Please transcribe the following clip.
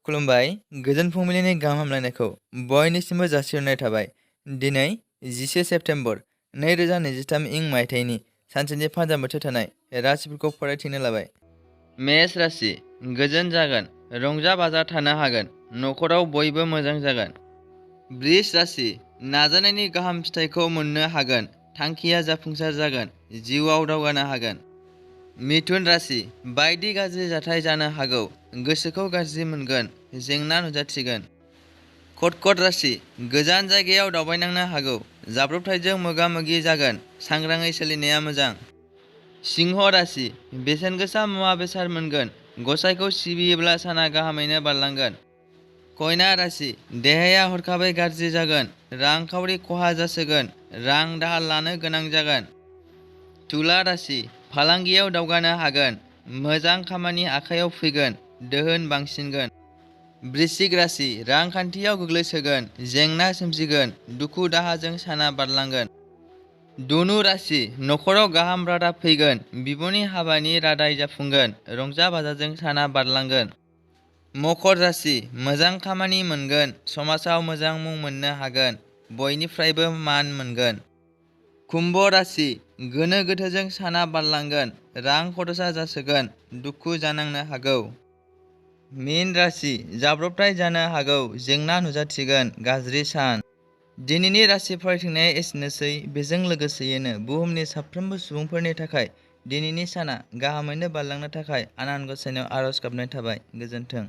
खुलुमबाय गोजोन फुंबिलिनि गाहाम हामलायनायखौ बयनिसिमबो जासिहरनाय थाबाय। दिनै 10 सेप्तेम्बर 2023 इं मायथाइनि सानसेनि फान्जा बोथोर थानाय राशिफोरखौ फरायथिनो लाबाय। मेष राशि गोजोन जागोन, रंजा बाजा थानो हागोन, नखराव बयबो मोजां जागोन। वृष राशि नाजानायनि गाहाम फिथाइखौ मोननो हागोन, थांखिया जाफुंसार जागोन, जिउआव दावगानो हागोन। मिथुन राशि बायदि गाज्रि जाथाय जानो हागौ, गोसोखौ गाज्रि मोनगोन, जेंना नुजाथिगोन। कर्कट राशि गोजान जायगायाव दावबायनांनो हागौ, जाब्रबथायजों मोगा मोगि जागोन, सांग्राङै सोलिनाया मोजां। सिंह राशि बेसेन गोसा मुवा बेसाद मोनगोन, गसाइखौ सिबियोब्ला साना गाहामैनो बारलांगोन। कन्या राशि देहाया हरखाबै गाज्रि जागोन, रांखावरि खहा जासोगोन, रां दाहार लानो गोनां जागोन। तुला राशि फालांगियाव दावगानो हागोन, मोजां खामानि आखायाव फैगोन, दोहोन बांसिनगोन। वृश्चिक राशि रांखान्थियाव गोग्लैसोगोन, जेंना सोमजिगोन, दुखु दाहाजों साना बारलांगोन। धनु राशि नखराव गाहाम रादाब फैगोन, बिब'नि हाबानि रादाय जाफुंगोन, रंजा बाजाजों साना बारलांगोन। मकर राशि मोजां खामानि मोनगोन, समाजाव मोजां मुं मोननो हागोन, बयनिफ्रायबो मान मोनगोन। कुम्भ राशि गोनो गोथोजों साना बारलांगोन, रां खरसा जासोगोन, दुखु जानांनो हागौ। मीन राशि जाब्रबथाय जानो हागौ, जेंना नुजाथिगोन, गाज्रि सान। दिनैनि राशि फरायथिंनाया एसेनोसै। बेजों लोगोसेयैनो बुहुमनि साफ्रोमबो सुबुंफोरनि थाखाय दिनैनि साना गाहामैनो बारलांनो थाखाय आनान गसाइनाव आरज गाबनाय थाबाय। गोजोन्थों।